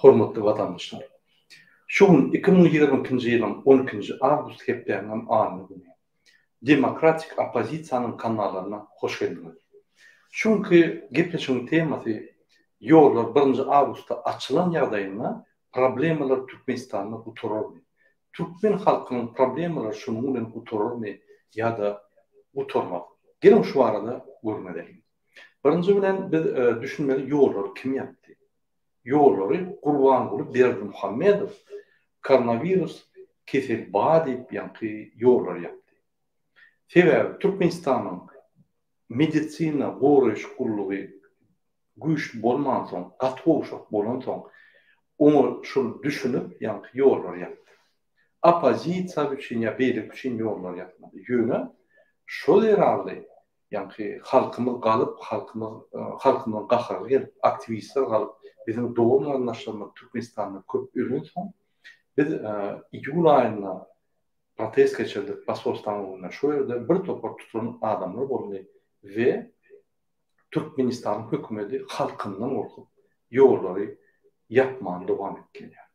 Hormatly watandaşlar! Şu gün 2022-nji ýylyň on ikinji awgust hepdäniňem anna güni. Demokratik oppozisiýanyň kanallaryna hoş geldiňiz. Şu günki gepleşigiň temasy ýollar birinji awgustda açylan ýagdaýynda problemalar Türkmenistanda gutararmy? Türkmen halkynyň problemalary şunuň bilen gutararmy ýa-da gutarmaz? Geliň şu barada gürrüň edeliň. Birinji bilen biz düşünmeli ýollary kim ýapdy? Ýollary Gurbanguly Berdimuhamedow koronawirus keseli bar diýip ýaňky ýollary ýapdy. Sebäbi Türkmenistanyň medisina goraýyş gullugy güýçli bolmansoň, gaty gowşak bolansoň oňa şol düşünip ýaňky ýollary ýapdy. Oppozisiýa üçin ýa beýleki üçin ýollary ýapmady. Ýöne şo zerarly Ýaňky halkymyz galyp, halkymyz, halkymyzyň gahary gelip, aktiwistler galyp, biziň dogan-garyndaşlarymyz Türkmenistanda köp ölensoň, biz iýul aýynda protest geçirdik posolstwanyň öňünde. Şo ýerde bir topar tutulan adamlar boldy we Türkmenistanyň hökümeti halkyndan gorkup, ýollary ýapmany dowam edip gelýär.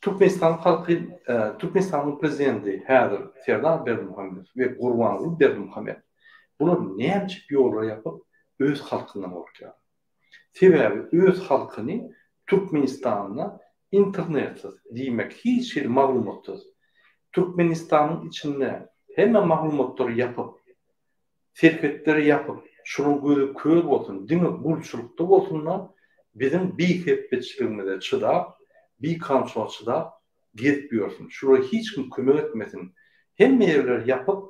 Türkmenistanyň halky Türkmenistanyň prezidenti häzir Serdar Berdimuhamedow we Gurbanguly Berdimuhamedow bular nämçik ýollary ýapyp öz halkyndan gorkýarlar. Sebäbi öz halkyny Türkmenistanda internetsiz diýmek hiç hili maglumatsyz Türkmenistanyň içinde hemme maglumatlary ýapyp Serhetleri ýapyp, şunuň gözi kör bolsun, diňe gulçulykda bolsun-da, biziň bihepbeçiligimize çydap, bikanunçylyga çydap gezip ýörsün. Şulara hiç kim kömek etmesin. Hemme ýerleri ýapyp,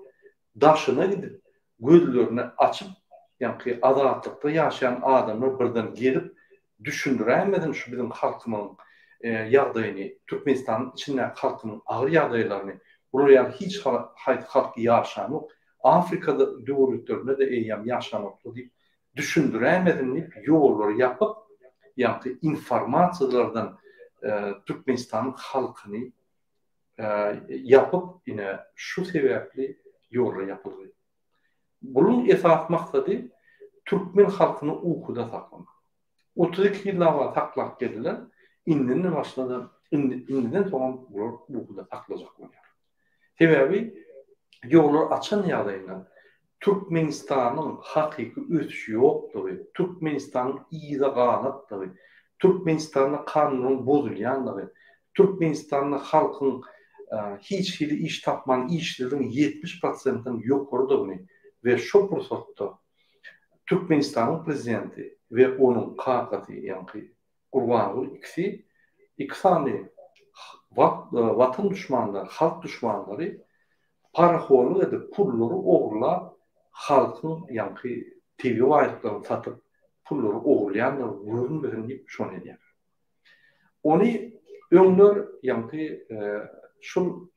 daşyna gidip, gözlerini açyp, ýaňky azatlykda ýaşaýan adamlar birden gelip düşündiräýmesin şu biziň halkymyzyň ýagdaýyny, Türkmenistanyň içindäki halkymyň agyr ýagdaýlaryny, bular ýaly hiç haýsy halk ýaşanok, Afrikada döwletlerinde-de eýýäm ýaşanoklar diýip düşündiräýmesin diýip ýollary ýapyp, ýaňky informasiýalardan Türkmenistanyň halkyny ýapyp ine şu sebäpli ýollar ýapyldy. Buluň esasy maksady türkmen halkyny ukuda saklamak. 32 ýyllap saklap geldiler, indiden başlada indiden soňam bular ukuda saklajak bolýar. Sebäbi ýollar açan ýagdaýynda Türkmenistanyň hakyky ösüşi ýokdugy, Türkmenistanyň yza galakdygy, Türkmenistanda kanunlaryň bozulýandygy, Türkmenistanda halkyň hiç hili iş tapman işsizligiň 70 prosentden ýokarydygyny we şo pursatda Türkmenistanyň prezidenti we onuň kakasy ýaňky Gurbanguly ikisi iki sany watan duşmanlary, halk duşmanlary parahorlyk edip pullary ogurlap halkyň ýaňky tebigy baýlyklaryny satyp pullary ogurlaýandygy görünmesin diýip şony edýärler. Ony öňler ýaňky şul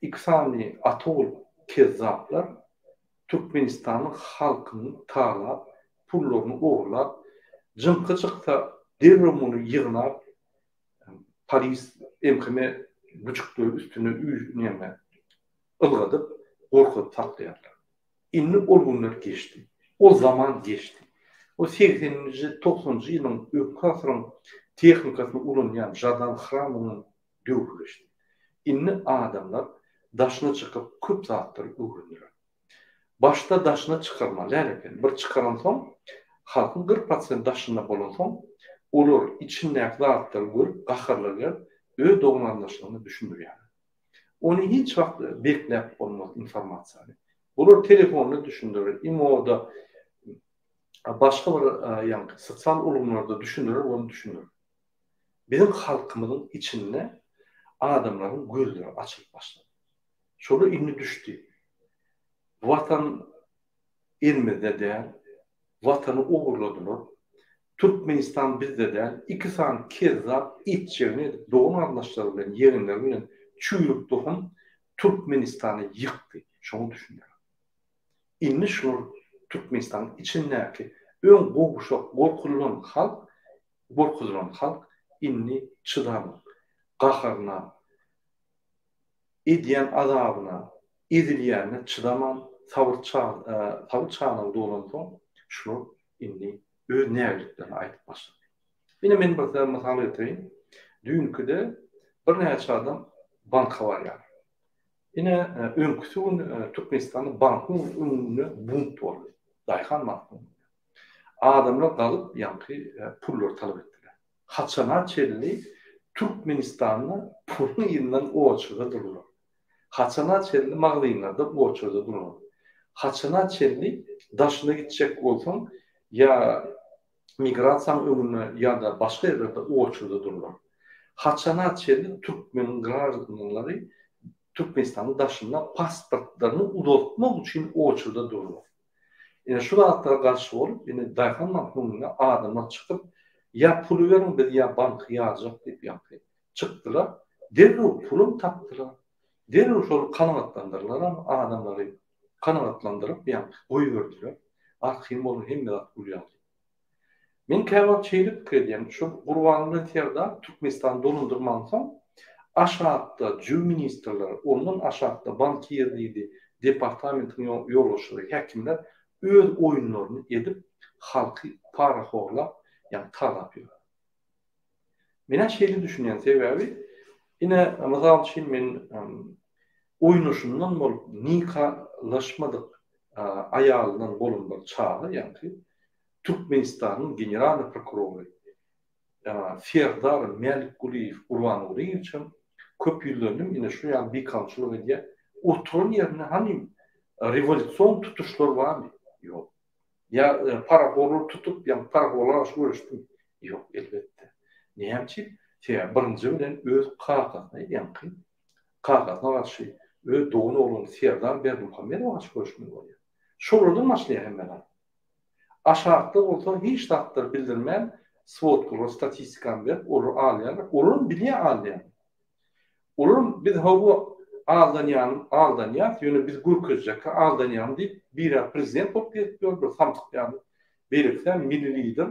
iki sany ata ogul kezzaplar Türkmenistanyň halkyny talap, pullaryny ogurlap, jyňky çyksa derrew muny ýygnap polis MHM güjükleri üstüne üý neme ylgadyp gorkuzyp saklaýarlar. Indi ol günler geçdi. Ol zaman geçdi. O segseninji, togsanynjy ýylyň öňki asyryň tehnikasyny ulanýan Žadan Hramowyň döwri geçdi. Indi adamlar daşyna çykyp köp zatlary öwrendiler. Başda daşyna çykarmaly däl eken. Bir çykaransoň, halkyň 40 prosent daşynda bolansoň, olar içindäki zatlary görüp gaharlary gelip, öz dogan-garyndaşlaryna düşündirýärler. Ony hiç wagt bekläp bolmaz informasiýany. Bular telefonda düşündirer, imoda, başga bir ýaňky sosial ulgamlarda düşündirer, ony düşündirer. Biziň halkymyzyň içinde adamlaryň gözleri açylyp başlady. Şolar indi düşdi. Watan elimizde däl, watany ogurladylar. Türkmenistan bizde däl, iki sany kezzap etjegini edip dogan-garyndaşlary bilen, ýegenleri bilen çüýrük tohum Türkmenistany ýykdy. Şoňa düşünýär. Indi şular Türkmenistanyň içindäki öň gowşak, gorkuzylan halk, gorkuzylan halk indi çydanok. Gaharyna, edýän azabyna, ezilýänine çydaman sabyr sabyr çanagy dolansoň şular indi öz nägiliklerini aýdyp başlady. Ine men bir size mysal getireýin. Düýnkide birnäçe adam banka barýar. Ine öňküsi gün Türkmenistanda bankyň öňünde bunt boldy. Daýhan bankynyň öňünde. Adamlar galyp ýaňky pullary talap etdiler. Haçana çenli Türkmenistanda puluň yzyndan oçurda durlar. Haçana çenli magazynlarda oçurda durlar. Haçana çenli daşyna gitjek bolsaň ýa migrasiýaň öňünde ýa-da başga ýerlerde oçurda durlar. Haçana çenli türkmeniň graždanlary Türkmenistanyň daşynda pasportlaryny uzaltmak üçin oçurda durlar. Ine şu zatlara garşy bolup, ine Daýhan bankynyň öňünde adamlar çykyp, ýa puly beriň biz ýa banky ýarjak diýip ýaňky çykdylar. Derrew pulam tapdylar. Derrew şol kanagatlandyrlaram adamlary kanagatlandyryp ýaňky goýberdiler. Arkaýyn boluň hemme zat gül ýaly. Men käwagt şeýle pikir edýän, şu Gurbanguly Serdar Türkmenistany dolandyrmansoň, aşakda jüw ministrler, ondan aşakda bankir diýdi, departamentiň ýolbaşçylary, häkimler öz oýunlaryny edip, halky parahorlap, ýagny talap ýör. Men-ä şeýle düşünýän, sebäbi ine, mysal üçin men oýnaşyndan bolup nikalaşmadyk aýalyndan bolan bir çaga, ýagny Türkmenistanyň Generalnyý prokurory Serdar Mälikgulyýew Gurbangulyýewiçem köp ýüzlendim, ine şu ýaly bikanunçylyk edýär. Oturan ýerinde hany rewolýusion tutuşlar barmy? Ýok. Ýa parahorlary tutup, ýa parahorlara garşy göreşdimi? Ýok, elbetde. Näme üçin? Sebäbi birinji bilen öz kakasyna ýaňky kakasyna garşy, öz dogan oglany Serdar Berdimuhamedowa garşy göreşmeli bolýar. Şolardan başlaýar hemme zat. Aşakda bolsa hiç zatlary bildirmän swodkalary, statistikany berip olary alýarlar. Olaram bilýär alýanyny. Olaram biz hawa aldanýan aldanýas ýöne biz görkezjekkä aldanýan diýip birä prezident bolup gezip ýör bir samsyk ýaly. Beýlekisem milli lider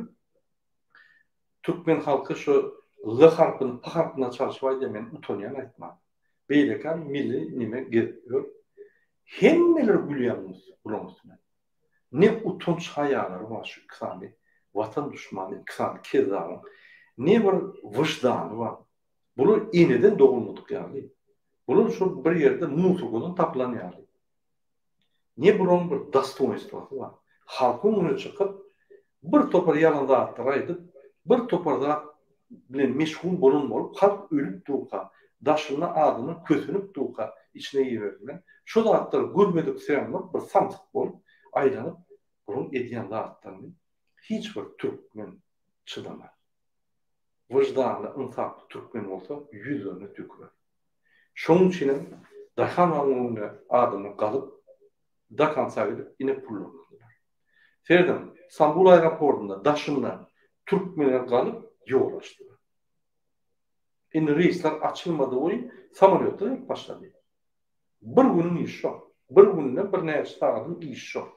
türkmen halky şu L harpyny P harpyna çalşyp aýdýar men utanýan aýtmaga. Beýlekäm milli nime gezip ýör. Hemmeler gülýär bulaň üstüne. Ne utanç haýalary bar şu iki sany watan duşmany iki sany kezzabyň ne bir wyždany bar. Bular eneden dogulmadyk ýaly. Bular şol bir ýerde musurgadan tapylan ýaly. Ne bularyň bir dostoýnstwasy bar. Halkyň öňüne çykyp bir topar ýalan zatlary aýdyp, bir topar zat bilen meşgul bolan bolup halk ölüp durka, daşynda adamlar kösenip durka içine giberdiler. Şo zatlary görmedik syranlar bir samsyk bolup aýlanyp bularyň edýän zatlaryny hiç bir türkmen çydamaz. Wyždanly ynsaply türkmen bolsa ýüzlerine tükürer. Şonuň üçinem Daýhan bagyň öňünde adamlar galyp do konca gidip ine pullaryny aldylar. Serediň Stambul aeroportynda daşynda türkmenler galyp ýol açdylar. Indi reýsler açylmady welin samolýotlar gelip başlady. Bir günüň işi şo. Bir günde birnäçe sagadyň işi şo.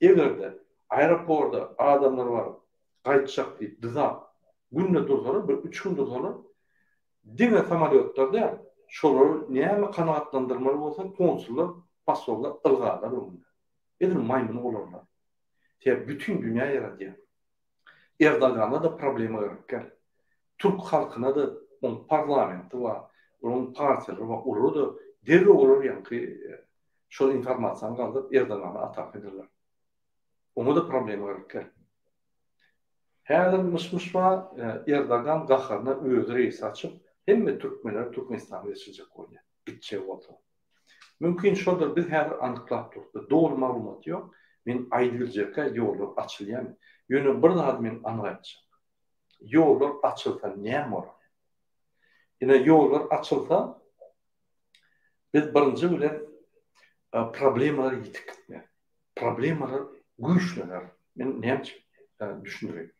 Eger-de aeroporda adamlar baryp gaýtjak diýip dyzap günde dursalar bir üç gün dursalar diňe samolýotlar däl şolary näme kanagatlandyrmaly bolsa konsullar posollar ylgarlar öňünde. Edil maýmyn bolarlar. Sebäbi bütin dünýä ýaradýar. Erdogana-da problema gerekgäl. Türk halkyna-da oň parlamenti bar, olaryň partiýalary bar, olara-da derrew olar ýaňky şol informasiýany galdyryp Erdogana ataka ederler. Oňa-da problema gerekgäl. Häzir myş-myş bar, Erdogan gaharyna özi reýs açyp, hemme türkmenleri Türkmenistana geçirjek bolýar, gitjek bolsa. Mümkin şodur biz häzir anyklap durus. Doly maglumat ýok. Men aýdybiljekkä ýollar açylýamy? Ýöne bir zady men anyk aýtjak. Ýollar açylsa näme bolar? Ine ýollar açylsa biz birinji bilen problemalar ýitip gitmez. Problemalar güýçlener. Men näme üçin düşündireýin.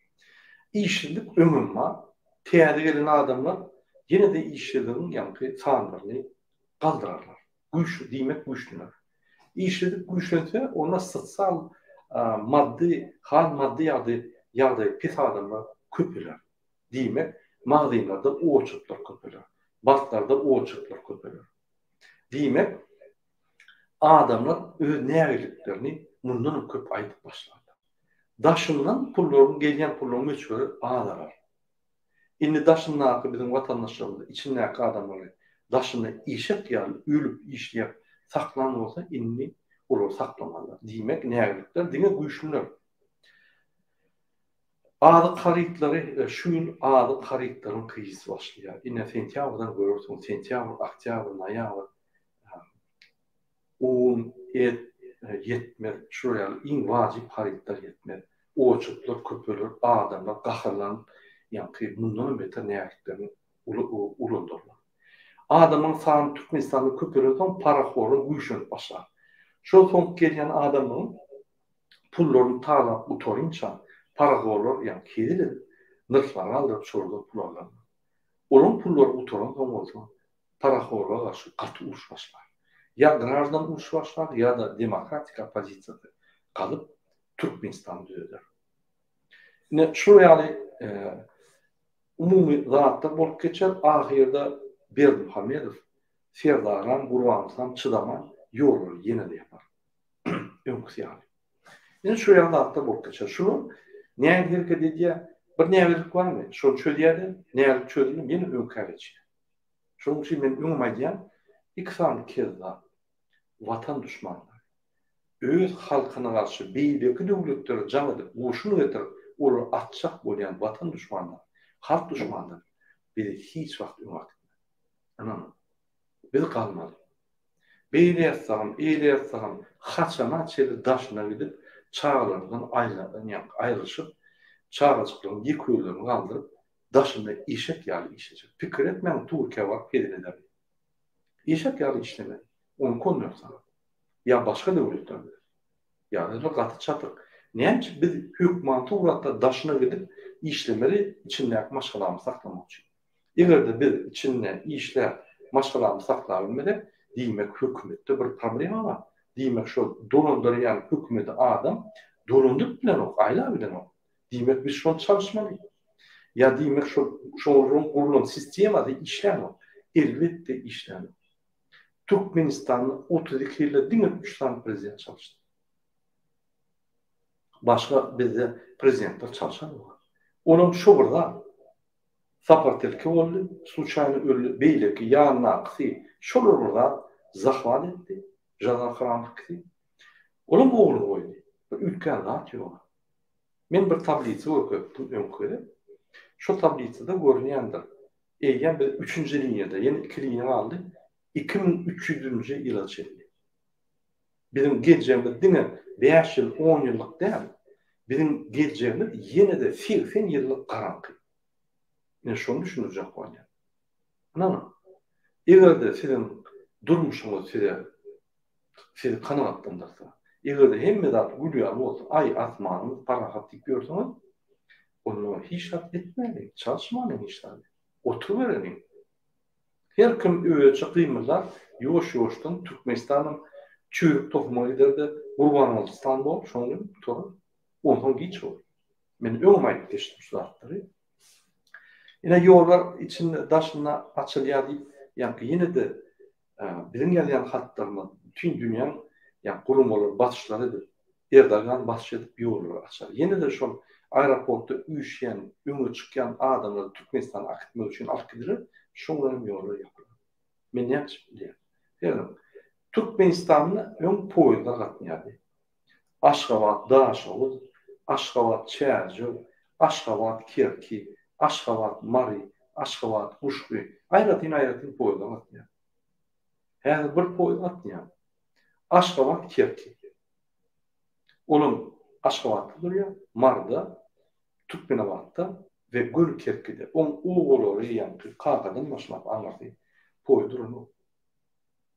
Işsizlik öňem bar. Täze gelen adamlar ýene-de işsizligiň ýaňky sanlaryny galdyrarlar. Güýçli diýmek güýçlener. Işsizlik güýçlense, onda sosial maddy, hal maddy ýagdaý ýagdaýy pes adamlar köpeler. Diýmek, magazynlarda oçurtlar köpeler. Banklarda oçurtlar köpeler. Diýmek, adamlar öz nägileliklerini mundan hem köp aýdyp başlarlar. Daşyndan pullaryň gelýän pullaryň möçberi azalar. Indi daşyndaky biziň watandaşlarymyz içindäki adamlary daşynda işek ýaly ölüp işleýäp saklan bolsa indi olary saklamazlar. Diýmek nägilikler diňe güýçlüler. Azyk harytlary şu ýyl azyk harytlaryň krizisi başlaýar. Ine sentýabrdan görersiň sentýabr, oktýabr, noýabr Un, et ýetmez, şular ýaly iň wajyp harytlar ýetmez. Oçurtlar köpeler, adamlar gaharlanyp, ýaňky mundanam beter nägiliklerini ulaldarlar. Adamlaryň sany Türkmenistanda köpelensoň parahorlar güýçlenip başlar. Şol soňky gelýän adamlaryň pullaryny talap gutarynça parahorlar ýaňky hezil edip nyrhlary galdyryp şolardan pul alarlar. Olaryň pullary gutaransoň bolsa parahorlara garşy gaty uruş başlar. Ýa graždan uruş başlar ýa-da demokratik oppozisiýasy galyp Türkmenistany düzeder. Ine şular ýaly umumy zatlar bolup geçer. Ahyrda Berdimuhamedow Serdaram Gurbangulusam çydaman ýollary ýene-de ýapar. Öňküsi ýaly. Ine şu ýaly zatlar bolup geçer. Şular nähili hereket edýär? Bir näbellik barmy? Şony çözýär-de, nälik çözüldi, ýene öňkä geçýär. Şonuň üçin men öňem aýdýan, iki sany kezzap, watan duşmanlary, öz halkyna garşy beýleki döwletlere jaň edip, goşun getirip, olary atjak bolýan watan duşmanlary, halk duşmanlary bizi hiç wagt öňe äkitmez. Ynanyň. Biz galmaly. Beýle ýatsagam, eýle ýatsagam, haçana çenli daşyna gidip, çagalarymyzdan aýrylyşyp, çagajyklaryň ýeke özlerini galdyryp, daşynda eşek ýaly işlejek. Pikir etmäň Türkiýä baryp hezil eder diýip. Eşek ýaly işlemeli. On 14 sagat. Ýa başga döwletlerde. Ýagdaýlar gaty çatyk. Näme üçin biz hökman suratda daşyna gidip işlemeli içindäki maşgalamyzy saklamak üçin. Egerde biz içinde işläp maşgalamyzy saklabilmesek diýmek hökümetde bir problema bar. Diýmek şol dolandyrýan hökümeti adam dolandyryp bilenok, aýlap bilenok. Diýmek biz şony çalyşmaly. Ýa diýmek şol şolaryň gurlan sistemasy işlänok. Elbetde işlänok. Türkmenistanda 32 ýylda diňe 3 sany prezident çalyşdy. Başga bizde prezidentler çalşanok. Olam şo bir zat. Sapar Tilki boldy, sluçaýno öldi, beýleki ýanyndakysy şol bir zat zahwat etdi, Jazar Hramowkisi. Olam ogluny goýdy. Bir üýtgän zat ýok. Men bir tablisa görkezipdim öňki gezek. Şo tablisada görünýändir. Eýýäm biz üçünji liniýada, ýene iki liniýa galdy, 2300-nji ýyla çenli. Biziň geljegimiz diňe bäş ýyl, on ýyllyk däl. Biziň geljegimiz ýene-de 80 ýyllyk garaňky. Men şony düşündirjek bolýan. Ynanyň, eger-de siziň durmuşyňyz size sizi kanagatlandyrsa, eger-de hemme zat gül ýaly bolsa, aý, asmanymyz parahat diýip ýörseňiz, onda hiç zat etmäliň, çalyşmalyň hiç zady. Oturybereliň. Her kim özüçe gymyldar, ýuwaş-ýuwaşdan Türkmenistanam çüýrük tohuma gider-de, Gurbangulustan bolar, şoň bilen gutarar. Onsoň giç bolar. Men öňem aýdyp geçdim şu zatlary. Ine ýollar içinde, daşynda açylýar diýip, ýaňky ýene-de Biziň ýazýan hatlarymyz bütin dünýäň ýa guramalary basyşlar edip, Erdogan basyş edip ýollary açar. Ýene-de şol aeroportda üýşýän, öňe çykýan adamlary Türkmenistana akitmek üçin alyp gidiler, şoň bilenem ýollar ýapylar. Men näçe bilýän. Serediň, Türkmenistanda öň poýezdler gatnaýardy. Aşgabat, Daşoguz, Aşgabat, Çärjew, Aşgabat, Kerki, Aşgabat, Mary, Aşgabat, Guşgy, aýratyn-aýratyn poýezdler gatnaýar. Häzir bir poýezd gatnaýar. Aşgabat, Kerki. Olam Aşgabatda durýar, Maryda, Türkmenabatda we göni Kerkide. Oň obalary ýaňky Kakadan başlap aňyrsy poýezd duranok.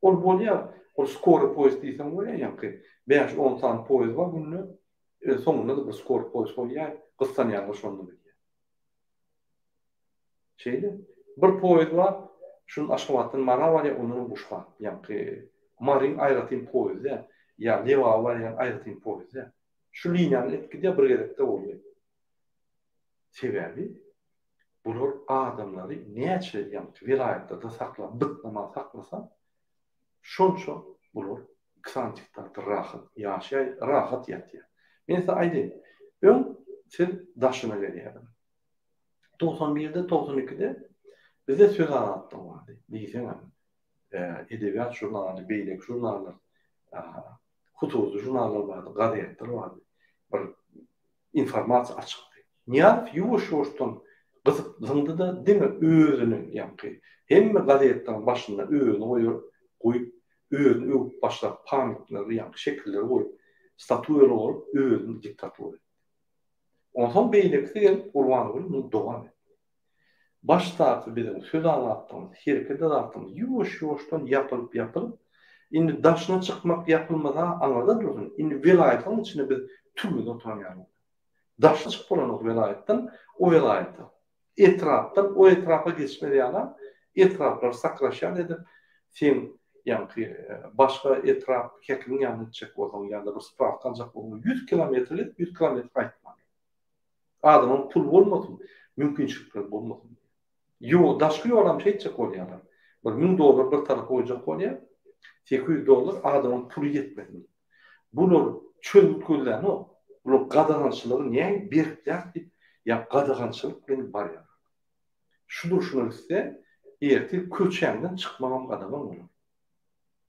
Ol bolýar, ol skory poýezd diýseň bolýar ýaňky bäş-on sany poýezd bar günde, soňunda-da bir skory poýezd bolýar, gyssanýanlar şonda gidýär. Şeýle. Bir poýezd bar, şun Aşgabatdan Mara barýar, ondanam Guşga, ýaňky Maryň aýratyn poýezdi däl, ýa Lebaba barýan aýratyn poýezd däl. Şu liniýany edip gidýär, bir gezekde boldy. Sebäbi bular adamlary näçe ýaňky welaýatlarda saklap, bytnaman saklasa, şonça bular iki sany diktator rahat ýaşaýar, rahat ýatýar. Men size aýdaýyn, öň siz daşyna gelýärdiňiz. Togsan birde, togsan ikide bizde söz azatlygy bardy. Diýseňem, edebiýat žurnaly, beýleki žurnallar, hususy žurnallar bardy, gazetler bardy. Bir informasiýa açykdy. Nyýazow ýuwaş-ýuwaşdan gysyp zyňdy-da, diňe özüni, ýaňky hemme gazetleriň başynda özüni goýar, goýup, özüni öwüp başlap, pamytnikleri, ýaňky şekilleri goýup, statuýalar goýup, özüni diktatura etdi. Onsoň beýlekisi gelip Gurbanguly muny dowam etdi. Başdaky biziň söz azatlygymyz, hereket azatlygymyz ýuwaş-ýuwaşdan ýapylyp-ýapylyp, indi daşyna çykmak ýapylmasa aňyrda dursun, indi welaýatlaryň içinde biz türmede oturan ýaly bolýar. Daşyna çykyp bolanok welaýatdan o welaýata. Etrapdan o etrapa geçmez ýalam etraplary sakraşýan edip, sen ýaňky başga etrap hekimiň ýanyna gitjek bolsaň ýa-da bir sprawka aljak bolsaň ýüz kilometr gidip, ýüz kilometr gaýtmaly. Adamyň puly bolmasyn, mümkinçilikleri bolmasyn. Ýol, daşky ýolam şeýtjek bolýarlar. Bir müň dollar bir tarapa goýjak bolýar, 800 dollar adamyň puly ýetmesin. Bular çözgüt gözlänok. Bular gadagançylygy nähili berkdäk diýip, ýa gadagançylyk bilen barýarlar. Şu durşuna gitse, ertir köçäňden çykmagam gadagan bolar.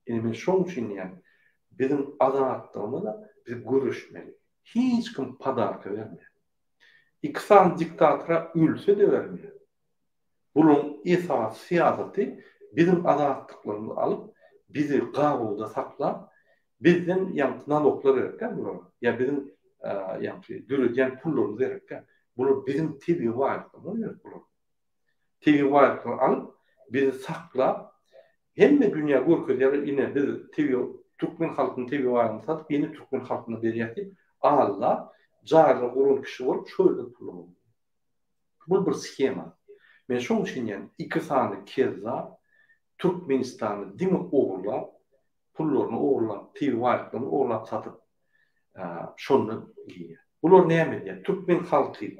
Ine men şoň üçin diýýän, biziň azatlygymyza biz göreşmeli. Hiç kim podarka bermeýär. Iki sany diktatora ölse-de bermeýär. Bularyň esasy syýasaty biziň azatlyklarymyzy alyp, bizi gabawda saklap, bizden ýaňky naloglar gerekkä bulara, ýa biziň ýaňky döredýän pullarymyz gerekkä. Bular biziň tebigy baýlyklarymyz gerek bulara. Tebigy baýlyklary alyp, bizi saklap, hemme dünýä görkezýärler, ine biz tebigy türkmen halkynyň tebigy baýlygyny satyp, ýene türkmen halkyna berýäs diýip, aldap, jaýlar guran kişi bolup, şo ýerden pul alýar. Bu bir shema. Men şoň üçin diýýän, iki sany kezzap Türkmenistany diňe ogurlap, pullaryny ogurlap, tebigy baýlyklaryny ogurlap satyp, şondan giýýär. Bular näme edýär? Türkmen halky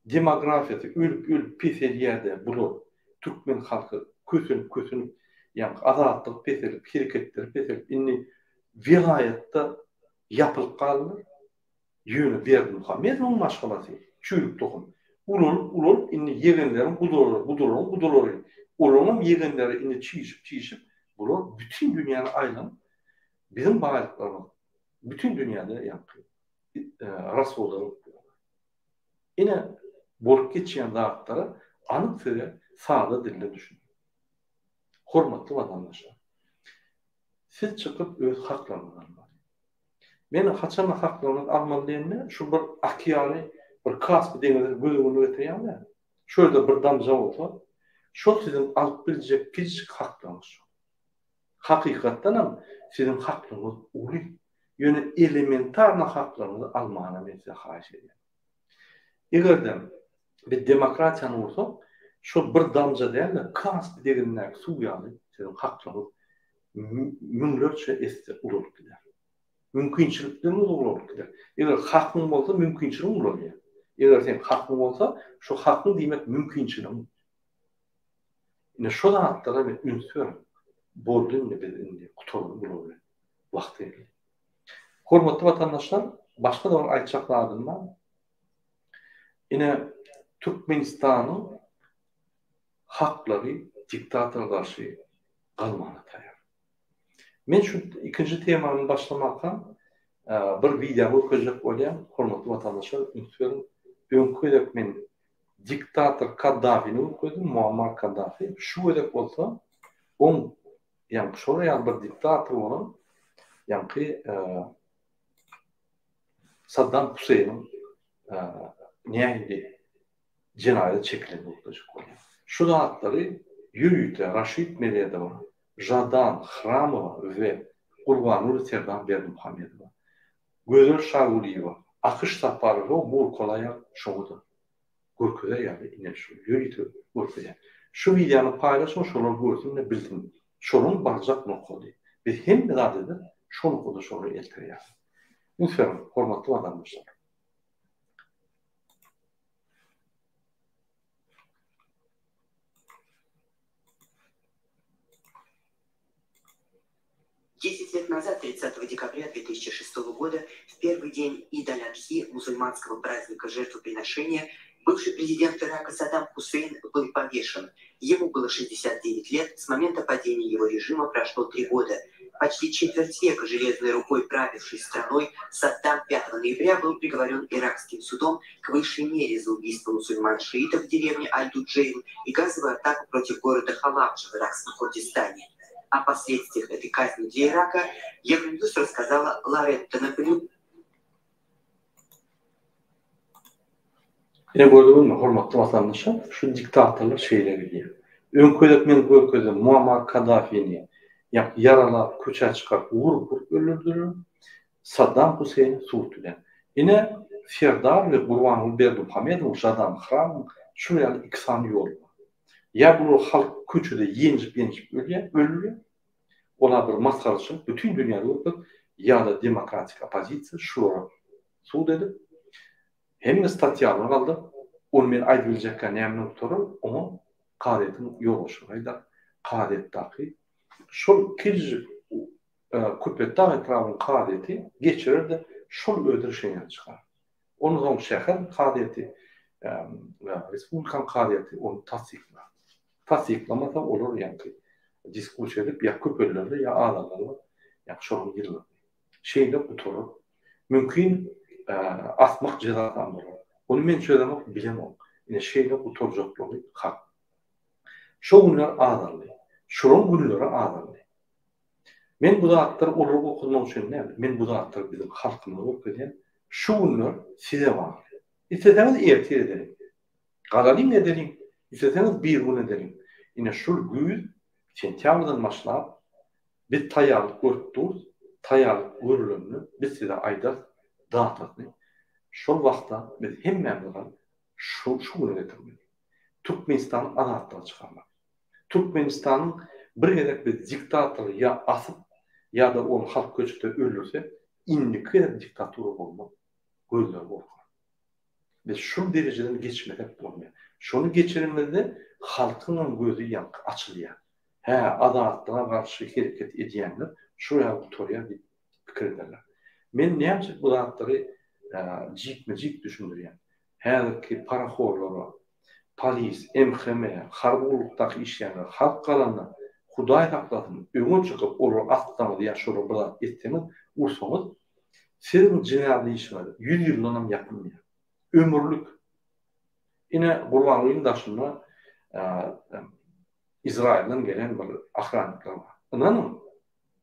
demografiýasy ölüp-ölüp peselýär-de bular türkmen halky kösenip-kösenip, ýaňky azatlygy peselip, hereketleri peselip, indi welaýatda ýapylyp galdylar. Ýöne Berdimuhamedowyň maşgalasy çüýrük tohum. Ulalyp ulalyp indi ýegenleriň gudalary, gudalaryň gudalary, olaryňam ýegenleri indi çişip çişip bular bütin dünýäni aýlanyp biziň baýlyklarymyz bütin dünýäde ýaňky raswoda bolup ýörler. Ine bolup geçýän zatlara anyk size sada dilde düşündirdim. Hormatly watandaşlar! Siz çykyp öz haklaryňyzy almaly. Men haçanda haklaryňyzy almaly diýende, şu bir okeany, bir Kaspi deňizini göz öňüne getirýäň-dä. Şu ýerde bir damja bolsa, şol siziň alyp biljek kiçijik haklaryňyz şol. Hakykatdanam siziň haklaryňyz uly. Ýöne elementarno haklaryňyzy almana men size haýyş edýän. Eger-de biz demokratiýany gursak, şol bir damja däl-de, Kaspi deňzindäki suw ýaly siziň haklaryňyz müňlerçe esse ulalyp gider. Mümkinçilikleriňiz ulalyp gider. Eger hakyň bolsa, mümkinçiligiň ulalýar. Eger seň hakyň bolsa, şo hakyň diýmek mümkinçiligiň. Ine şo zatlara bir üns beriň. Boldy indi biz indi gutaraly bular bilen. Wagty geldi. Hormatly watandaşlar, başga-da bir aýtjak zadym bar. Ine Türkmenistanyň haklary diktatora garşy galmana taýar. Men şu ikinji temany başlamakam bir wideo görkezjek bolýan, hormatly watandaşlar üns beriň. Öňki gezek men diktator Kaddafini görkezdim, Muammar Kaddafi. Şu gezek bolsa oň ýaňky şolar ýaly bir diktator bolan ýaňky Saddam Huseýniň nähili jenaýata çekilen görkezjek bolýar. Şu zatlary ýörite Raşid Meredowa, Žadan Hramowa we Gurbanguly Serdar Berdimuhamedowa, Gözel Şagulyýewa, Akyş Saparowa Murkolaýa şoňa-da görkezer ýaly ine şu ýörite görkezýän. Şu wideony paýlaşyň şolar görsün we bilsin. Şolaň barjak nokady. Biz hemme zat edip şo nokada şolary eltirýäris. Üns beriň hormatly watandaşlar. Десять лет назад, 30 декабря 2006 года, в первый день Ид аль-Адхи, мусульманского праздника жертвоприношения, Бывший президент Ирака Саддам Хусейн был повешен. Ему было 69 лет, с момента падения его режима прошло три года. Почти четверть века железной рукой правивший страной, Саддам 5 ноября был приговорен иракским судом к высшей мере за убийство мусульман-шиитов в деревне Аль-Дуджейл и газовую атаку против города Халабджа в иракском Курдистане. О последствиях этой казни для Ирака Евроньюз рассказала Лоретта Наполеон. Ine gördüňizmi hormatly watandaşlar şu diktatorlar şeýle gidýär. Öňki gezek men görkezdim Muammar Kaddafini ýaralap köçä çykaryp urup urup öldürdiler. Saddam Huseýni sud bilen. Ine Serdar we Gurbanguly Berdimuhamedowyň Žadan Hramyň şular ýaly iki sany ýoly bar. Ýa bular halk köçede ýenjip ýenjip ölýär, öldürýär. Olar bir masgaraçylyk bütin dünýäde görkezip ýa-da demokratik oppozisiýa şulara sud edip Hemme statýalary galdyr, ony men aýdybiljekkä näme bilen gutarar, oňa kazyýetiň ýolbaşçylary aýdar. Kazyýetdaky şol kiçijik Köpetdag etrabynyň kazyýeti geçirer-de, şol özi rişeniýany çykarar. Ondan soň şäher kazyýeti, respublikanyň kazyýeti ony tassyklar. Tassyklamasa olar ýaňky diskussiýa edip ýa köpelderler, ýa azaldarlar, ýa şonuň ýyllaryny. Şeýle gutarar. Mümkin asmak jezasam bolar. Ony men çözemok, bilemok. Ine şeýle gutarjaklygy hak. Şo günler azaldy. Şolaň günleri azaldy. Men bu zatlary olara gorkuzmak üçin däl, men bu zatlary biziň halkymyza görkezýän. Şu günler size bagly. Isleseňiz ertir edeliň. Galalyň edeliň. Isleseňiz birigün edeliň. Ine şul güýz sentýabrdan başlap Biz taýýarlyk görüp durus, taýýarlyk görülende biz size aýdarys datasyny. Şol wagtda biz hemmämiz galyp şu şu güne getirmeli. Türkmenistany azatlyga çykarmak. Türkmenistanyň bir gezek biz diktatory ýa asyp ýa-da ony halk köçede öldürsek indiki gezek diktatura bolmaz. Gözleri gorkar. Biz şul derejeden geçmesek bolmaýar. Şony geçirenimizde halkyňam gözi ýaňky açylýar. Hä, azatlyga garşy hereket edýänler şu ýaly gutarýar diýip pikir ederler. Men näme üçin bu zatlary jikme-jik düşündirýän? Häzirki parahorlara, polis, MHM, harby gullukdaky işleýänler halk galanda, Hudaý saklasyn, öňe çykyp olary atsaňyz ýa şolara bir zat etseňiz, ursaňyz, siziň jenaýat işiňiz ýüz ýyldanam ýapylmaýar. Ömürlik. Ine, Gurbangulyň daşynda Izraýyldan gelen bir ahrannikler bar. Ynanyň,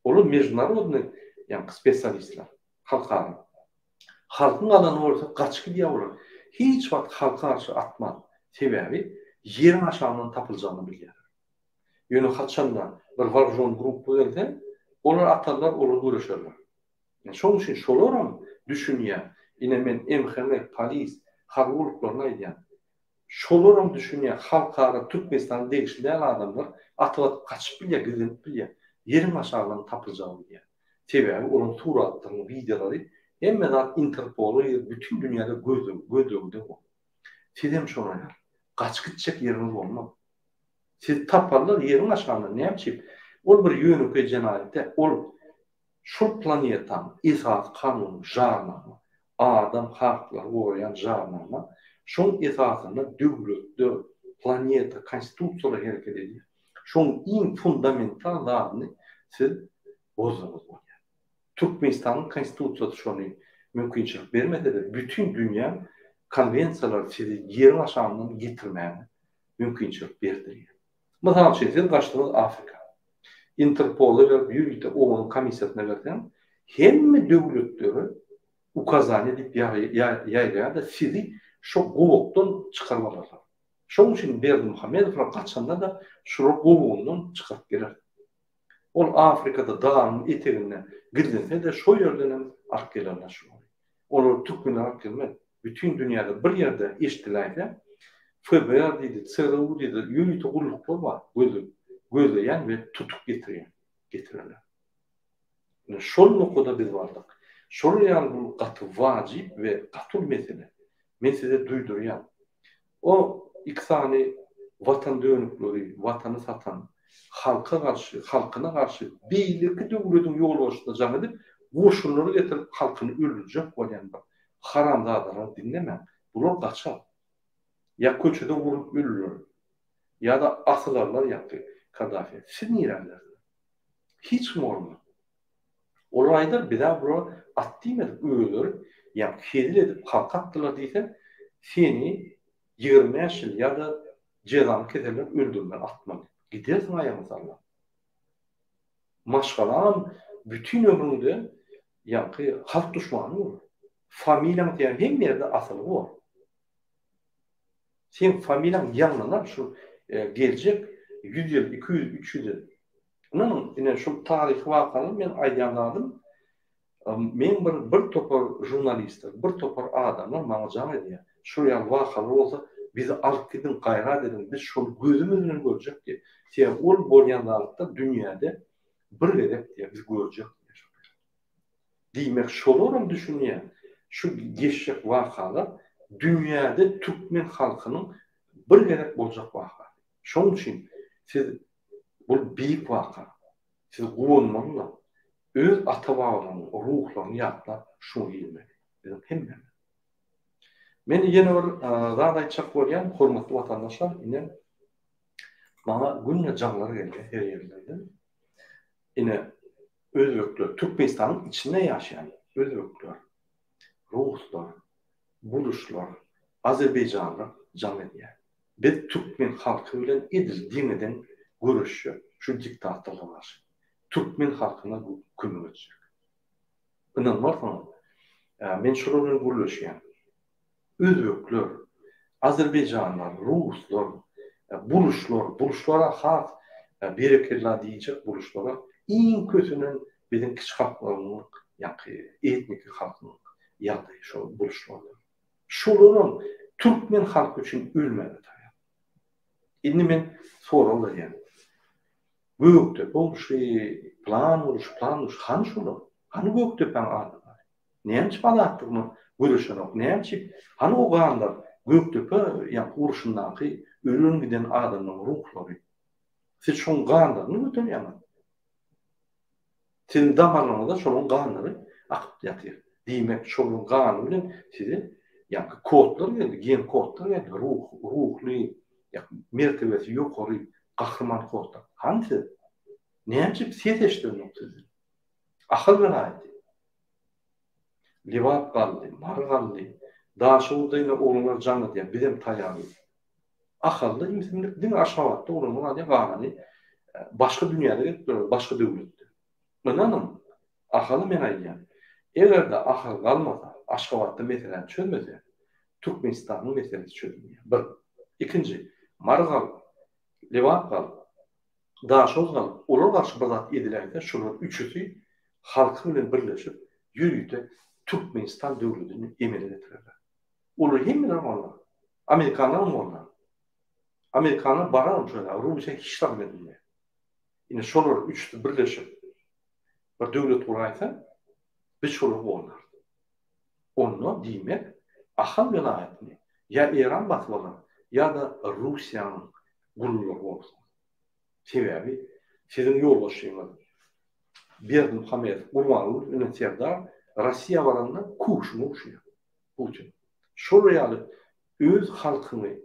olar mejdunarodnyý ýaňky spesialistler, halkara. Halkyň galany bolsa gaçyp gidýär olar. Hiç wagt halka garşy atmaz. Sebäbi ýeriň aşagyndan tapyljagyny bilýärler. Ýöne haçanda bir waružon gruppa gelse, olar atarlar, olar göreşerler. Şonuň üçin şolaram düşünýär. Ine men MHM, polis, harby gulluklaryny aýdýan. Şolaram düşünýär, halkara Türkmenistana degişli däl adamlar atyp atyp gaçyp bilýär, gizlenip bilýär. Ýeriň aşagyndan tapyljagyny bilýär. Sebäbi olaryň suratlaryny, wideolary hemme zat Interpola girip bütin dünýäde gözleg, gözlegde bu. Sizem şolar ýaly. Gaçyp gitjek ýeriňiz bolmaz. Sizi taparlar ýeriň aşagyndan näme üçin? Ol bir ýönekeý jenaýat däl. Ol Şol planetanyň esasy kanuny jarnama, adam haklary goraýan jarnama, şoň esasynda döwletler, planeta, konstitusiýalar hereket edýär. Şoň iň fundamental zadyny siz bozduňyz bolýar. Türkmenistanyň konstitusiýasy şony mümkinçilik bermese-de, bütin dünýäň konwensiýalary sizi ýeriň aşagyndan getirmäge mümkinçilik berdirýär. Mysal üçin, siz gaçdyňyz Afrika. Interpola berip, ýörite OON-yň komissiýasyna berseň, hemme döwletlere ukazaniýa diýip ýaýraýar-da, sizi şo gowakdan çykaryp alarlar. Şonuň üçin Berdimuhamedowlar gaçanda-da şular gowagyndan çykaryp geler. Ol Afrikada dagyň eteginde gizlense-de, şo ýerdenem alyp gelerler şulary. Olary türkmenler alyp gelmez. Bütin dünýäde bir ýerde eşdiläýse, FBR diýdi, CRU diýdi, ýörite gulluklar bar, gözle, gözleýän we tutup getirýän, getirerler. Ine şol nokada biz bardyk. Şolar ýaly bu gaty wajyp we gaty uly mesele. Men size duýdurýan. O iki sany watan dönükleri, watany satan, halka garşy, halkyna garşy beýleki döwlediň ýolbaşçysyna jaň edip, goşunlary getirip halkyny öldürjek bolýan bir haramzadalary diňlemäň. Bular gaçar. Ýa köçede urlup öldürer. Ýa-da asylarlar ýaňky Kaddafiýa. Siz nirä gidersiňiz? Hiç kim bolmaz. Olar aýdar, biz-ä bulara at diýmedik, özleri ýaňky hezil edip halka atdylar diýse, seni 25 ýyl ýa-da jezany keserler öldürmeli, atmaly. Gidersiň aýagyňy sallap. Maşgalaňam bütin ömrüňde ýaňky halk duşmany bolar. Familiýaň diýen hemme ýerde asyly bor. Seň familiýaň ýaňlanar şu geljek ýüz ýyl, 200, 300 ýyl. Ynanyň, ine şu taryhy wakalar men aýdýan zadym, meň bir bir topar žurnalistler, bir topar adamlar maňa jaň edýär. Şul ýaly wakalar bolsa bizi alyp gidiň, gaýrat ediň, biz şony gözümiz bilen görjek diýip. Sebäbi ol bolýan zatlar dünýäde bir gezek diýýär, biz görjek diýýär. Diýmek şolaram düşünýär, şu geçjek wakalar dünýäde türkmen halkynyň bir gezek boljak wakasy. Şonuň üçin siz bul beýik waka. Siz guwanmalylar. Öz ata-babalarynyň ruhlaryny ýatlap şuňa girmeli. Biziň hemmämiz. Men ýene bir zat aýtjak bolýan, hormatly watandaşlar, ine maňa günde jaňlar gelýär her ýerlerden. Ine özbekler, Türkmenistanyň içinde ýaşaýan özbekler, ruslar, buluşlar, azerbaýjanlar jaň edýär. Biz türkmen halky bilen edil deňe-deň göreşjek şu diktatorlara garşy. Türkmen halkyna kömek etjek. Ynanmarsyňyz, men şolar bilen gürleşýän. Özbekler, azerbaýjanlar, ruslar, buluşlar, buluşlara has berekella diýjek buluşlara iň kösenen biziň kiçi halklarymyzyň ýaňky etniki halkyň ýagdaýy şol buluşlarda. Şolaram türkmen halky üçin ölmäge taýýar. Indi men sorag berýän. Gökdepe urşy, plan urşy, plan urşy, hany şolar? Hany Gökdepäň adamlary? Näme üçin azatlygyna göreşenok? Näme üçin? Hany o ganlar? Gökdepe ýaňky urşundaky ölen giden adamlaryň ruhlary. Siz şoň ganlaryny göterýäňiz. Siziň damarlaryňyzda şolaryň ganlary akyp ýatyr. Diýmek, şolaryň gany bilen size ýaňky kodlar geldi, gen kodlar geldi, ruh, ruhly, mertebesi ýokary gahryman kodlar. Hany siz? Näme üçin ses eşidilenok sizden? Ahal welaýaty. Lebap galdy, Mary galdy. Daşoguzda ine oglanlar jaň edýär, bizem taýýar diýip. Ahalda imsimlik diňe Aşgabatda oglanlar galýar, galany başga dünýäde gezip ýörler, başga döwletde. Ynanyň, Ahaly men aýdýan. Eger-de Ahal galmasa, Aşgabatda meseläni çözmese, Türkmenistanyň meselesi çözülmeýär. Bir. Ikinji, Mary galyp, Lebap galyp, Daşoguz galyp, olar garşy bir zat ediläýse, şolar üçüsi halky bilen birleşip, ýörite Türkmenistan döwletini emele getirerler. Olar hemmeler gollar. Amerikanlaram gollar. Amerikanlar bararam şo ýere, Russiýa hiç zat edilmeýär. Ine şolar üçüsi birleşip bir döwlet guraýsa, biz şolary gollarys. Onda diýmek, Ahal welaýatyny ýa Eýran basyp alar, ýa-da Russiýanyň gullary bolsun. Sebäbi siziň ýolbaşçyňyz Berdimuhamedow Gurbanguly bilen Serdar Russiýa baranda kuşuny urşýar Putin. Şol ýaly öz halkyňy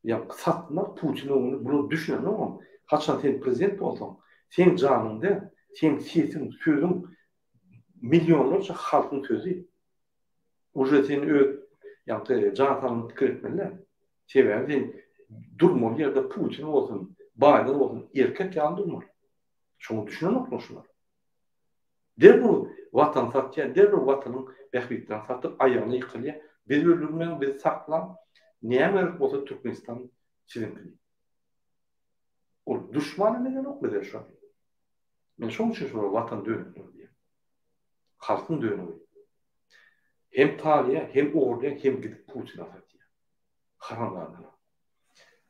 ýa satmak Putin öňünde bular düşünenogam. Haçan sen prezident bolsaň, seň janyň däl, seň sesiň, sözüň millionlarça halkyň sözi. Uje sen öz ýaňky jan saglygyňy pikir etmeli däl. Sebäbi sen durmaly ýerde Putin bolsun, Baýden bolsun erkek ýaly durmaly. Şoňa düşünenoklar şular. Derrew watany satýar, derrew watanyň bähbitlerini satyp aýagyna ýykylýar. Bizi öldürmäň, bizi saklaň. Näme gerek bolsa Türkmenistan siziňki diýip. Ol duşman hem edenok bize şony. Men şoň üçin şolara watan dönükleri diýýän. Halkyň dönügi. Hem talýar, hem ogurlaýar, hem gidip Putine satýar. Haramzadalar.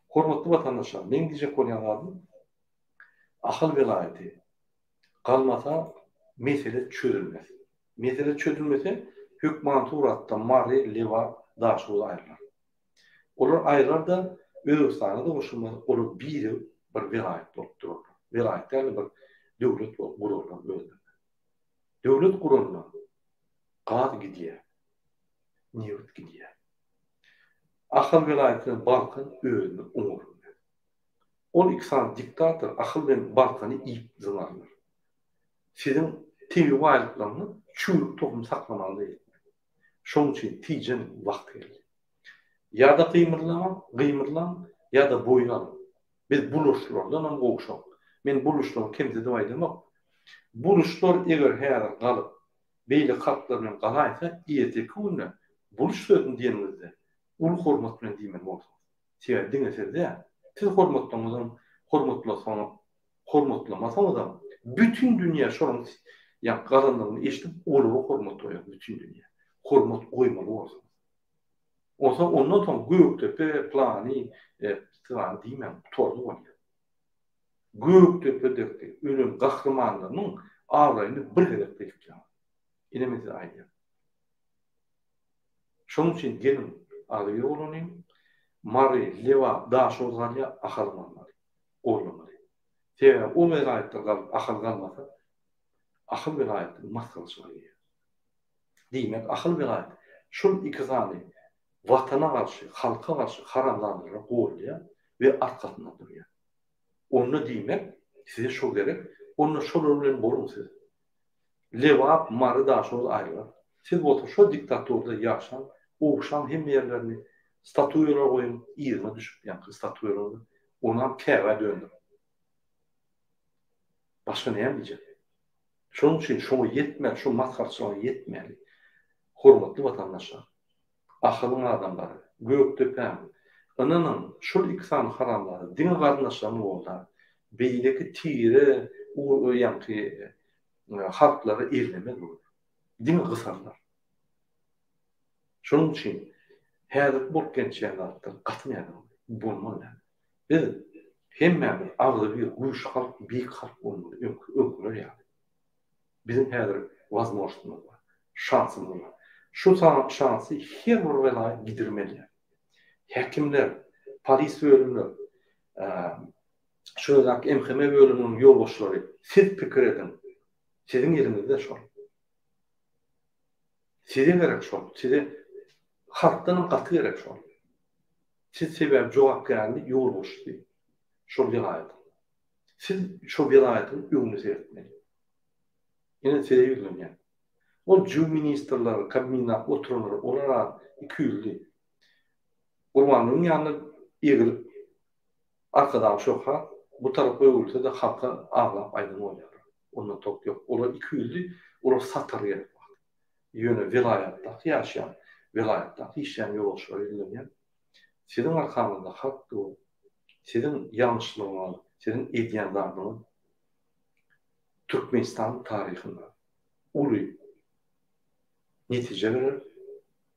Hormatly watandaşlar, meň diýjek bolýan zadym Ahal welaýaty galmasa mesele çözülmez. Mesele çözülmese hökman suratda Mary, Lebap, Daşoguz aýrylar. Olar aýrylar-da Özbegistana-da goşulmaz, olar birigip bir welaýat bolup durarlar. Welaýat däl-de bir döwlet bolup gurarlar özlerine. Döwlet guranda gaz gidýär, nebit gidýär. Ahal welaýaty bilen Balkan özüni oňarmaýar. Ol iki sany diktator Ahal bilen Balkany iýip zyňarlar. Siziň tebigy baýlyklaryňyz çüwrük tohum saklamaga-da ýetmez. Şonuň üçin tijeniň wagty geldi. Ýa-da gymyrlamaň, gymyrlaň, ýa-da boýun alyň. Biz buluşlardanam gowşak. Men buluşlary kemsidip aýdamok. Buluşlar eger häzir galyp, beýleki halklar bilen galaýsa, erteki günde buluş sözüni diýeniňizde uly hormat bilen diýmeli borsuňyz. Sebäbi diňe siz däl, siz hormatlaňyzam, hormatlasaňyz, hormatlamasaňyzam, bütin dünýä şonuň ýa galandygyny eşidip olara hormat goýar bütin dünýä. Hormat goýmaly borsuňyz. Onsoň ondan soň Gökdepe plany plany diýmäň gutardy bolýar. Gökdepedeki ölen gahrymanlarynyň abraýyny bir gezek ýykýaňyz. Ine men size aýdýan. Şonuň üçin geliň agzybir bolalyň. Mary, Lebap, Daşoguz galýar, Ahal galmaly. Gollamaly. Sebäbi o welaýatlar galyp Ahal galmasa, Ahal welaýaty masgaraçylyga girýär. Diýmek, Ahal welaýaty şol iki sany Watana garşy, halka garşy haramzadalara goldaýar we arkasynda durýar. Onda diýmek, size şo gerek, onda şolar bilen boluň siz. Lebap, Mary, Daşoguz aýrylar. Siz bolsa şo diktaturda ýaşaň, ogşaň hemme ýerlerini, statuýalar goýuň, yzyna düşüp ýaňky statuýalaryň, onam Käbä döndüriň. Başga näme diýjek? Şonuň üçin şoňa ýetmän, şo masgarçylyga ýetmäli. Hormatly watandaşlar! Ahalyň adamlary, Gökdepäň, ynanyň, şol iki sany haramzada diňe garyndaşlaryny goldar, beýleki tire, ýaňky halklary ellemez olar. Diňe gysarlar. Şonuň üçin häzirki bolup geçýän zatlar gaty nädogry, bolmaly däl. Biz hemmämiz agzybir, güýçli halk, beýik halk bolmaly, öňki öňküler ýaly. Biziň häzir wazmožnostymyz bar, şansymyz bar. Şu şansy her bir welaýat gidirmeli. Häkimler, polis bölümler, şu ýerdäki MHM bölüminiň ýolbaşçylary, siz pikir ediň. Siziň eliňizde şol. Size gerek şol. Size halkdanam gaty gerek şol. Siz sebäbi jogapkärli ýolbaşçysy şol welaýatyň. Siz şo welaýatyň öňüni seretmeli. Ine size ýüzlenýän. Ol jüw ministrler, kabminat oturanlar olar-a ikiýüzli. Gurbangulyň ýanyna egilip Arkadag Şöhrat bu tarapa öwrülse-de halka aglap aýdan bolýarlar. Ondan tok ýok. Olar ikiýüzli, olar satar gerek wagt. Ýöne welaýatdaky ýaşaýan, welaýatdaky işleýän ýolagçylara ýüzlenýän. Siziň arkaňyzda halk dur. Siziň ýalňyşlygyňyz, siziň edýän zadyňyz Türkmenistan taryhynda uly netije berer,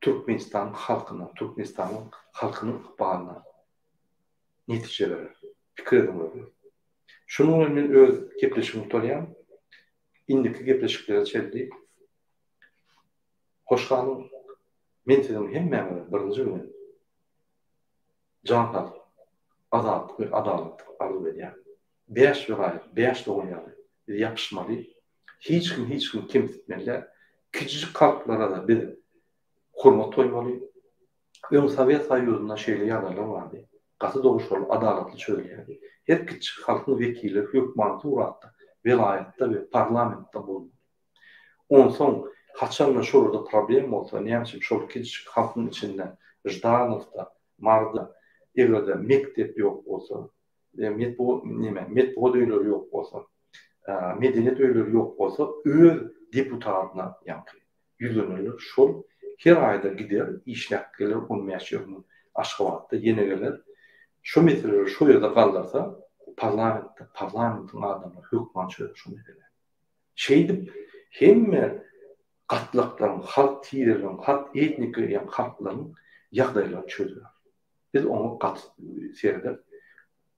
Türkmenistan halkyna, Türkmenistanyň halkynyň ykbalyna netije berer. Pikir ediň özüňiz. Şunuň bilen men öz gepleşigimi gutarýan. Indiki gepleşiklere çenli hoş galyň. Men siziň hemmäňize birinji bilen jan saglyk, azatlyk we adalatlyk arzuw edýän. Bäş welaýat, bäş dogan ýaly biz ýapyşmaly. Hiç kim hiç kimi kemsitmeli däl. Kiçijik halklara-da biz hormat goýmaly. Öň Sowet Soýuzynda şeýle ýagdaýlar bardy. Gaty dogry şol adalatly çözülýärdi. Her kiçijik halkyň wekili hökmany suratda welaýatda we parlamentde bolmaly. Onsoň haçanda şolarda problem bolsa, näme üçin şol kiçijik halkyň içinde Ždanowda, Maryda eger-de mekdep ýok bolsa, neme, metbugat öýleri ýok bolsa, medeniýet öýleri ýok bolsa, öz deputatyna ýaňky ýüzlenerler, şol her aýda gider, işläp geler, on bäş ýyl Aşgabatda ýene geler, şo meseleleri şo ýerde galdyrsa, parlamentde, parlamentiň adamlary hökman çözer şo meseläni. Şeýdip, hemme gatlaklaryň, halk tireleriň, halk etniki ýa halklaryň ýagdaýlary çözüler. Biz oňa gaty sereder,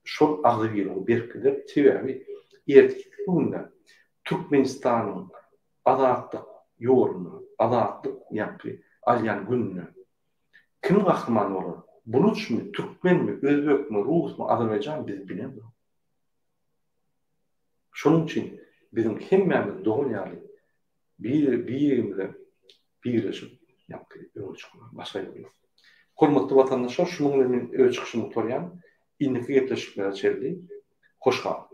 şol agzybirligi berkider, sebäbi erteki günde Türkmenistanyň azatlyk ýolunda, azatlyk ýaňky alýan gününde kim gahryman bolar, buluçmy, türkmenmi, özbekmi, rusmy, azerbaýjanmy biz bilemzok. Şonuň üçin biziň hemmämiz dogan ýaly bir birimize birleşip ýaňky öňe çykmaly. Başga ýol ýok. Hormatly watandaşlar, şunuň bilen men öz çykyşymy gutarýan. Indiki gepleşiklere çenli hoş galyň!